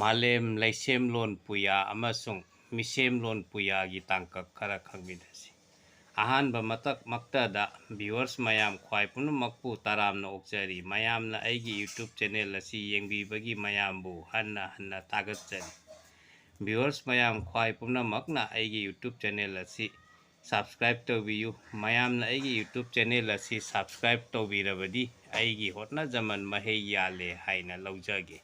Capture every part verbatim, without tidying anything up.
ꯃꯥꯂꯦꯝ ꯂꯩꯁꯦꯝꯂꯣꯟ ꯄꯨꯌꯥ ꯑꯃꯁꯨꯡ ꯃꯤꯁꯦꯝꯂꯣꯟ ꯄꯨꯌꯥꯒꯤ ꯇꯥꯡꯀꯛ ꯈꯔ ꯈꯪꯃꯤꯟꯅꯁꯤ꯫ ꯑꯍꯥꯟꯕ ꯃꯇꯛ ꯃꯛꯇꯗ viewers ꯃꯌꯥꯝ ꯈ꯭ꯋꯥꯏ ꯄꯨꯝꯅꯃꯛꯄꯨ ꯇꯔꯥꯝꯅ ꯑꯣꯛꯆꯔꯤ꯫ ꯃꯌꯥꯝꯅ ꯑꯩꯒꯤ YouTube channel ꯑꯁꯤ ꯌꯦꯡꯕꯤꯕꯒꯤ ꯃꯌꯥꯝꯕꯨ ꯍꯟꯅ ꯍꯟꯅ ꯊꯥꯒꯠꯆꯔꯤ꯫ Viewers ꯃꯌꯥꯝ ꯈ꯭ꯋꯥꯏ ꯄꯨꯝꯅꯃꯛꯅ ꯑꯩꯒꯤ YouTube channel ꯑꯁꯤ subscribe ꯇꯧꯕꯤꯌꯨ꯫ ꯃꯌꯥꯝꯅ ꯑꯩꯒꯤ YouTube channel ꯑꯁꯤ subscribe ꯇꯧꯕꯤꯔꯕꯗꯤ ꯑꯩꯒꯤ ꯍꯣꯠꯅꯖꯃꯟ ꯃꯍꯩ ꯌꯥꯜꯂꯦ ꯍꯥꯏꯅ ꯂꯧꯖꯒꯦ꯫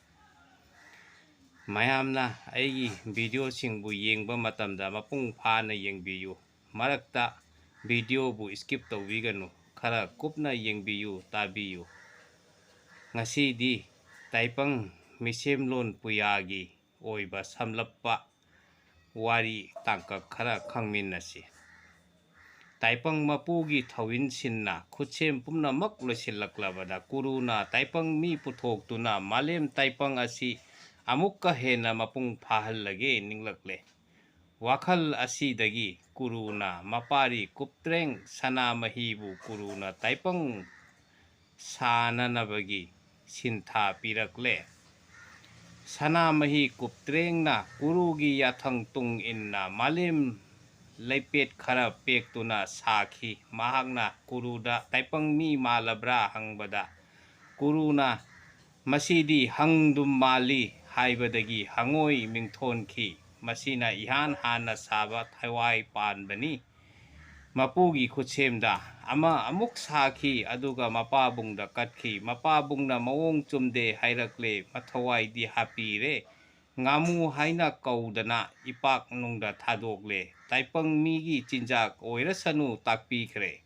ꯃꯌꯥꯝꯅ ꯑꯩꯒꯤ videoꯁꯤꯡꯕꯨ ꯌꯦꯡꯕ ꯃꯇꯝꯗ ꯃꯄꯨꯡ ꯐꯥꯅ ꯌꯦꯡꯕꯤꯌꯨ꯫ ꯃꯔꯛꯇ videoꯕꯨ skip ꯇꯧꯕꯤꯒꯅꯨ꯫ ꯈꯔ ꯀꯨꯞꯅ ꯌꯦꯡꯕꯤꯌꯨ, ꯇꯥꯕꯤꯌꯨ꯫ ꯉꯁꯤꯗꯤ ꯇꯥꯏꯄꯪ ꯃꯤꯁꯦꯝꯂꯣꯟ ꯄꯨꯌꯥꯒꯤ ꯑꯣꯏꯕ ꯁꯝꯂꯞꯄ ꯋꯥꯔꯤ ꯇꯥꯡꯀꯛ ꯈꯔ ꯈꯪꯃꯤꯟꯅꯁꯤ꯫ ꯇꯥꯏꯄꯪ ꯃꯄꯨꯒꯤ ꯊꯧꯏꯟꯁꯤꯟꯅ ꯈꯨꯠꯁꯦꯝ ꯄꯨꯝꯅꯃꯛ ꯂꯣꯏꯁꯤꯜꯂꯛꯂꯕꯗ ꯀꯨꯔꯨꯅ ꯇꯥꯏꯄꯪ ꯃꯤ ꯄꯨꯊꯣꯛꯇꯨꯅ ꯃꯥꯂꯦꯝ ꯇꯥꯏꯄꯪ ꯑꯁꯤ ꯑꯃꯨꯛꯀ ꯍꯦꯟꯅ ꯃꯄꯨꯡ ꯐꯥꯍꯜꯂꯒꯦ ꯅꯤꯡꯂꯛꯂꯦ꯫ ꯋꯥꯈꯜ ꯑꯁꯤꯗꯒꯤ ꯀꯨꯔꯨꯅ ꯃꯄꯥꯔꯤ ꯀꯨꯞꯇ꯭ꯔꯦꯡ ꯁꯅꯥꯃꯍꯤꯕꯨ ꯀꯨꯔꯨꯅ ꯇꯥꯏꯄꯪ ꯁꯥꯅꯅꯕꯒꯤ ꯁꯤꯟꯊꯥ ꯄꯤꯔꯛꯂꯦ꯫ ꯁꯅꯥꯃꯍꯤ ꯀꯨꯞꯇ꯭ꯔꯦꯡꯅ ꯀꯨꯔꯨꯒꯤ ꯌꯥꯊꯪ ꯇꯨꯡ ꯏꯟꯅ ꯃꯥꯂꯦꯝ ꯂꯩꯄꯦꯠ ꯈꯔ ꯄꯦꯛꯇꯨꯅ ꯁꯥꯈꯤ꯫ ꯃꯍꯥꯛꯅ ꯀꯨꯔꯨꯗ ꯇꯥꯏꯄꯪ ꯃꯤ ꯃꯥꯜꯂꯕ꯭ꯔꯥ ꯍꯪꯕꯗ ꯀꯨꯔꯨꯅ "ꯃꯁꯤꯗꯤ ꯍꯪꯗꯨꯝ ꯃꯥꯜꯂꯤ" ꯍꯥꯏꯕꯗꯒꯤ ꯍꯪꯉꯣꯏ ꯃꯤꯡꯊꯣꯟꯈꯤ꯫ ꯃꯁꯤꯅ ꯏꯍꯥꯟ ꯍꯥꯟꯅ ꯁꯥꯕ ꯊꯋꯥꯏ ꯄꯥꯟꯕꯅꯤ꯫ ꯃꯄꯨꯒꯤ ꯈꯨꯠꯁꯦꯝꯗ ꯑꯃ ꯑꯃꯨꯛ ꯁꯥꯈꯤ, ꯑꯗꯨꯒ ꯃꯄꯥꯕꯨꯡꯗ ꯀꯠꯈꯤ꯫ ꯃꯄꯥꯕꯨꯡꯅ ꯃꯑꯣꯡ ꯆꯨꯝꯗꯦ ꯍꯥꯏꯔꯛꯂꯦ, ꯃꯊꯋꯥꯏꯗꯤ ꯍꯥꯞꯄꯤꯔꯦ꯫ ꯉꯥꯃꯨ ꯍꯥꯏꯅ ꯀꯧꯗꯅ ꯏꯄꯥꯛ ꯅꯨꯡꯗ ꯊꯥꯗꯣꯛꯂꯦ꯫ ꯇꯥꯏꯄꯪ ꯃꯤꯒꯤ ꯆꯤꯟꯖꯥꯛ ꯑꯣꯏꯔꯁꯅꯨ ꯇꯥꯛꯄꯤꯈ꯭ꯔꯦ꯫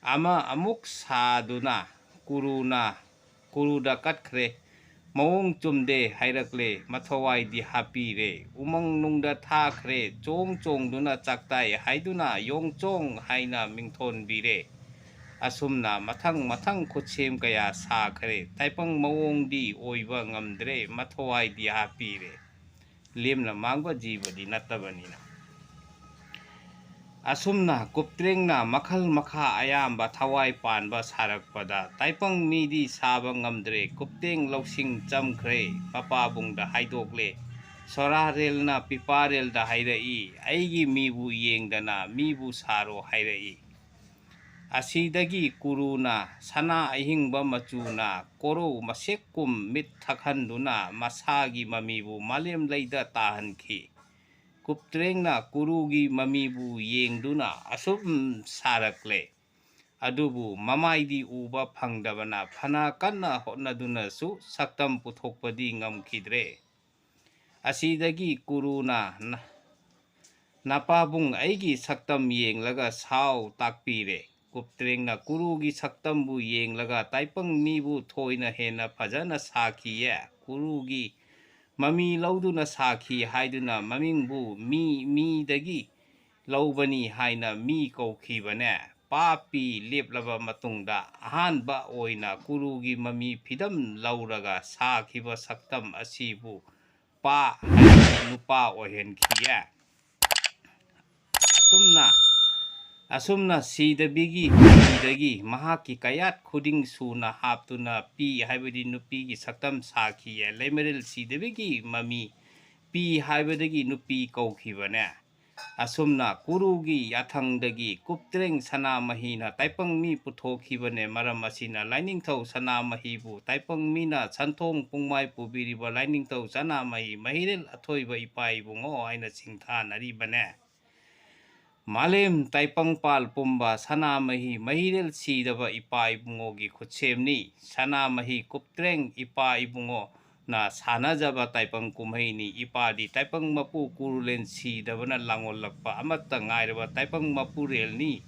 ꯑꯃ ꯑꯃꯨꯛ ꯁꯥꯗꯨꯅ ꯀꯨꯔꯨꯅ, ꯀꯨꯔꯨꯗ ꯀꯠꯈ꯭ꯔꯦ꯫ ꯃꯑꯣꯡ ꯆꯨꯝꯗꯦ ꯍꯥꯏꯔꯛꯂꯦ, ꯃꯊꯋꯥꯏꯗꯤ ꯍꯥꯞꯄꯤꯔꯦ꯫ ꯎꯃꯪ ꯅꯨꯡꯗ ꯊꯥꯈ꯭ꯔꯦ, ꯆꯣꯡ ꯆꯣꯡꯗꯨꯅ ꯆꯥꯛꯇꯥꯏ ꯍꯥꯏꯗꯨꯅ ꯌꯣꯡꯆꯣꯡ ꯍꯥꯏꯅ ꯃꯤꯡꯊꯣꯟꯕꯤꯔꯦ꯫ ꯑꯁꯨꯝꯅ ꯃꯊꯪ ꯃꯊꯪ ꯈꯨꯠꯁꯦꯝ ꯀꯌꯥ ꯁꯥꯈ꯭ꯔꯦ꯫ ꯇꯥꯏꯄꯪ ꯃꯑꯣꯡꯗꯤ ꯑꯣꯏꯕ ꯉꯝꯗ꯭ꯔꯦ, ꯃꯊꯋꯥꯏꯗꯤ ꯍꯥꯞꯄꯤꯔꯦ꯫ ꯂꯦꯝꯅ ꯃꯥꯡꯕ ꯖꯤꯕꯗꯤ ꯅꯠꯇꯕꯅꯤꯅ꯫ ꯑꯁꯨꯝꯅ ꯀꯨꯞꯇ꯭ꯔꯦꯡꯅ ꯃꯈꯜ ꯃꯈꯥ ꯑꯌꯥꯝꯕ ꯊꯋꯥꯏ ꯄꯥꯟꯕ ꯁꯥꯔꯛꯄꯗ ꯇꯥꯏꯄꯪ ꯃꯤꯗꯤ ꯁꯥꯕ ꯉꯝꯗ꯭ꯔꯦ꯫ ꯀꯨꯞꯇ꯭ꯔꯦꯡ ꯂꯧꯁꯤꯡ ꯆꯝꯈ꯭ꯔꯦ꯫ ꯃꯄꯥꯕꯨꯡꯗ ꯍꯥꯏꯗꯣꯛꯂꯦ꯫ ꯁꯣꯔꯥꯔꯦꯜꯅ ꯄꯤꯄꯥꯔꯦꯜꯗ ꯍꯥꯏꯔꯛꯏ, "ꯑꯩꯒꯤ ꯃꯤꯕꯨ ꯌꯦꯡꯗꯅ ꯃꯤꯕꯨ ꯁꯥꯔꯣ" ꯍꯥꯏꯔꯛꯏ꯫ ꯑꯁꯤꯗꯒꯤ ꯀꯨꯔꯨꯅ ꯁꯅꯥ ꯑꯍꯤꯡꯕ ꯃꯆꯨꯅ ꯀꯣꯔꯧ ꯃꯁꯦꯛꯀꯨꯝ ꯃꯤꯠ ꯊꯛꯍꯟꯗꯨꯅ ꯃꯁꯥꯒꯤ ꯃꯃꯤꯕꯨ ꯃꯥꯂꯦꯝ ꯂꯩꯗ ꯇꯥꯍꯟꯈꯤ꯫ ꯀꯨꯞꯇ꯭ꯔꯦꯡꯅ ꯀꯨꯔꯨꯒꯤ ꯃꯃꯤꯕꯨ ꯌꯦꯡꯗꯨꯅ ꯑꯁꯨꯝ ꯁꯥꯔꯛꯂꯦ꯫ ꯑꯗꯨꯕꯨ ꯃꯃꯥꯏꯗꯤ ꯎꯕ ꯐꯪꯗꯕꯅ ꯐꯅ ꯀꯟꯅ ꯍꯣꯠꯅꯗꯨꯅꯁꯨ ꯁꯛꯇꯝ ꯄꯨꯊꯣꯛꯄꯗꯤ ꯉꯝꯈꯤꯗ꯭ꯔꯦ꯫ ꯑꯁꯤꯗꯒꯤ ꯀꯨꯔꯨꯅ ꯅ-, "ꯅꯄꯥꯕꯨꯡ ꯑꯩꯒꯤ ꯁꯛꯇꯝ ꯌꯦꯡꯂꯒ ꯁꯥꯎ" ꯇꯥꯛꯄꯤꯔꯦ꯫ ꯀꯨꯞꯇ꯭ꯔꯦꯡꯅ ꯀꯨꯔꯨꯒꯤ ꯁꯛꯇꯝꯕꯨ ꯌꯦꯡꯂꯒ ꯇꯥꯏꯄꯪ ꯃꯤꯕꯨ ꯊꯣꯏꯅ ꯍꯦꯟꯅ ꯐꯖꯅ ꯁꯥꯈꯤꯌꯦ꯫ ꯀꯨꯔꯨꯒꯤ ꯃꯃꯤ ꯂꯧꯗꯨꯅ ꯁꯥꯈꯤ ꯍꯥꯏꯗꯨꯅ ꯃꯃꯤꯡꯕꯨ ꯃꯤ ꯃꯤꯗꯒꯤ ꯂꯧꯕꯅꯤ ꯍꯥꯏꯅ ꯃꯤ ꯀꯧꯈꯤꯕꯅꯦ꯫ ꯄꯥ ꯄꯤ ꯂꯦꯞꯂꯕ ꯃꯇꯨꯡꯗ ꯑꯍꯥꯟꯕ ꯑꯣꯏꯅ ꯀꯨꯔꯨꯒꯤ ꯃꯃꯤ ꯐꯤꯗꯝ ꯂꯧꯔꯒ ꯁꯥꯈꯤꯕ ꯁꯛꯇꯝ ꯑꯁꯤꯕꯨ ꯄꯥ ꯍꯥꯏꯕꯗꯤ ꯅꯨꯄꯥ ꯑꯣꯏꯍꯟꯈꯤꯌꯦ꯫ ꯑꯁꯨꯝꯅ, ꯑꯁꯨꯝꯅ ꯁꯤꯗꯕꯤꯒꯤ ꯃꯃꯤꯗꯒꯤ ꯃꯍꯥꯛꯀꯤ ꯀꯌꯥꯠ ꯈꯨꯗꯤꯡ ꯁꯨꯅ ꯍꯥꯞꯇꯨꯅ ꯄꯤ ꯍꯥꯏꯕꯗꯤ ꯅꯨꯄꯤꯒꯤ ꯁꯛꯇꯝ ꯁꯥꯈꯤꯌꯦ꯫ ꯂꯩꯃꯔꯦꯜ ꯁꯤꯗꯕꯤꯒꯤ ꯃꯃꯤ ꯄꯤ ꯍꯥꯏꯕꯗꯒꯤ ꯅꯨꯄꯤ ꯀꯧꯈꯤꯕꯅꯦ꯫ ꯑꯁꯨꯝꯅ ꯀꯨꯔꯨꯒꯤ ꯌꯥꯊꯪꯗꯒꯤ ꯀꯨꯞꯇ꯭ꯔꯦꯡ ꯁꯅꯥꯃꯍꯤꯅ ꯇꯥꯏꯄꯪ ꯃꯤ ꯄꯨꯊꯣꯛꯈꯤꯕꯅꯦ꯫ ꯃꯔꯝ ꯑꯁꯤꯅ ꯂꯥꯏꯅꯤꯡꯊꯧ ꯁꯅꯥꯃꯍꯤꯕꯨ ꯇꯥꯏꯄꯪ ꯃꯤꯅ ꯁꯟꯊꯣꯡ ꯄꯨꯡꯃꯥꯏ ꯄꯨꯕꯤꯔꯤꯕ ꯂꯥꯏꯅꯤꯡꯊꯧ ꯁꯅꯥꯃꯍꯤ ꯃꯍꯤꯔꯦꯜ ꯑꯊꯣꯏꯕ ꯏꯄꯥ ꯏꯕꯨꯡꯉꯣ ꯍꯥꯏꯅ ꯁꯤꯡꯊꯥꯅꯔꯤꯕꯅꯦ꯫ ꯃꯥꯂꯦꯝ ꯇꯥꯏꯄꯪꯄꯥꯜ ꯄꯨꯝꯕ ꯁꯅꯥꯃꯍꯤ ꯃꯍꯤꯔꯦꯜ ꯁꯤꯗꯕ ꯏꯄꯥ ꯏꯕꯨꯡꯉꯣꯒꯤ ꯈꯨꯠꯁꯦꯝꯅꯤ꯫ ꯁꯅꯥꯃꯍꯤ ꯀꯨꯞꯇ꯭ꯔꯦꯡ ꯏꯄꯥ ꯏꯕꯨꯡꯉꯣꯅ ꯁꯥꯟꯅꯖꯕ ꯇꯥꯏꯄꯪ ꯀꯨꯝꯍꯩꯅꯤ꯫ ꯏꯄꯥꯗꯤ ꯇꯥꯏꯄꯪ ꯃꯄꯨ ꯀꯨꯔꯨꯂꯦꯟ ꯁꯤꯗꯕꯅ ꯂꯥꯡꯑꯣꯜꯂꯛꯄ ꯑꯃꯠꯇ ꯉꯥꯏꯔꯕ ꯇꯥꯏꯄꯪ ꯃꯄꯨꯔꯦꯜꯅꯤ꯫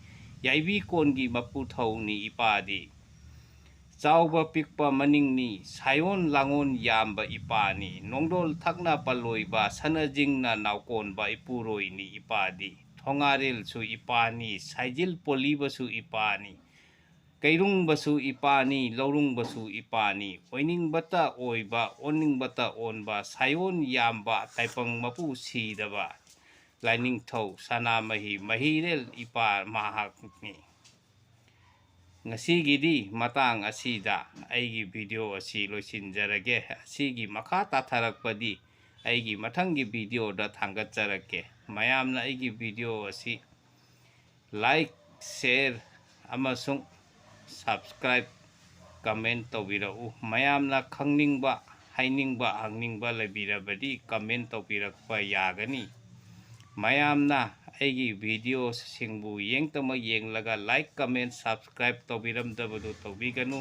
ꯌꯥꯏꯕꯤ ꯀꯣꯟꯒꯤ ꯃꯄꯨ ꯊꯧꯅꯤ ꯏꯄꯥꯗꯤ꯫ ꯆꯥꯎꯕ ꯄꯤꯛꯄ ꯃꯅꯤꯡꯅꯤ, ꯁꯥꯏꯑꯣꯟ ꯂꯥꯡꯑꯣꯟ ꯌꯥꯝꯕ ꯏꯄꯥꯅꯤ꯫ ꯅꯣꯡꯗꯣꯜ ꯊꯛꯅ ꯄꯜꯂꯣꯏꯕ, ꯁꯅꯖꯤꯡꯅ ꯅꯥꯎꯀꯣꯟꯕ ꯏꯄꯨꯔꯣꯏꯅꯤ ꯏꯄꯥꯗꯤ꯫ ꯊꯣꯉꯥꯔꯦꯜꯁꯨ ꯏꯄꯥꯅꯤ, ꯁꯥꯏꯖꯤꯜ ꯄꯣꯜꯂꯤꯕꯁꯨ ꯏꯄꯥꯅꯤ꯫ ꯀꯩꯔꯨꯡꯕꯁꯨ ꯏꯄꯥꯅꯤ, ꯂꯧꯔꯨꯡꯕꯁꯨ ꯏꯄꯥꯅꯤ꯫ ꯑꯣꯏꯅꯤꯡꯕꯇ ꯑꯣꯏꯕ, ꯑꯣꯟꯅꯤꯡꯕꯇ ꯑꯣꯟꯕ, ꯁꯥꯏꯑꯣꯟ ꯌꯥꯝꯕ, ꯇꯥꯏꯄꯪ ꯃꯄꯨ ꯁꯤꯗꯕ꯫ ꯂꯥꯏꯅꯤꯡꯊꯧ ꯁꯅꯥꯃꯍꯤ ꯃꯍꯤꯔꯦꯜ ꯏꯄꯥ ꯃꯍꯥꯛꯅꯤ꯫ ꯉꯁꯤꯒꯤꯗꯤ ꯃꯇꯥꯡ ꯑꯁꯤꯗ ꯑꯩꯒꯤ video ꯑꯁꯤ ꯂꯣꯏꯁꯤꯟꯖꯔꯒꯦ꯫ ꯑꯁꯤꯒꯤ ꯃꯈꯥ ꯇꯥꯊꯔꯛꯄꯗꯤ ꯑꯩꯒꯤ ꯃꯊꯪꯒꯤ videoꯗ ꯊꯥꯡꯒꯠꯆꯔꯛꯀꯦ꯫ ꯃꯌꯥꯝꯅ ꯑꯩꯒꯤ video ꯑꯁꯤ like, share ꯑꯃꯁꯨꯡ subscribe, comment ꯇꯧꯕꯤꯔꯛꯎ꯫ ꯃꯌꯥꯝꯅ ꯈꯪꯅꯤꯡꯕ, ꯍꯥꯏꯅꯤꯡꯕ, ꯍꯪꯅꯤꯡꯕ ꯂꯩꯕꯤꯔꯕꯗꯤ comment ꯇꯧꯕꯤꯔꯛꯄ ꯌꯥꯒꯅꯤ꯫ ꯃꯌꯥꯝꯅ ꯑꯩꯒꯤ videoꯁꯤꯡꯕꯨ ꯌꯦꯡꯇꯃꯛ ꯌꯦꯡꯂꯒ like, comment, subscribe ꯇꯧꯕꯤꯔꯝꯗꯕꯗꯨ ꯇꯧꯕꯤꯒꯅꯨ꯫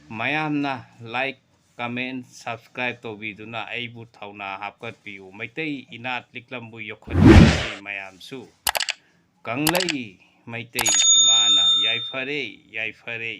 ꯃꯌꯥꯝꯅ like, comment, subscribe ꯇꯧꯕꯤꯗꯨꯅ ꯑꯩꯕꯨ ꯊꯧꯅꯥ ꯍꯥꯞꯀꯠꯄꯤꯌꯨ꯫ ꯃꯩꯇꯩ ꯏꯅꯥꯠ ꯂꯤꯛꯂꯝꯕꯨ ꯌꯣꯛꯈꯠꯄꯤꯕ ꯃꯌꯥꯝꯁꯨ꯫ ꯀꯪꯂꯩ ꯃꯩꯇꯩ ꯏꯃꯥꯅ ꯌꯥꯏꯐꯔꯦ, ꯌꯥꯏꯐꯔꯦ,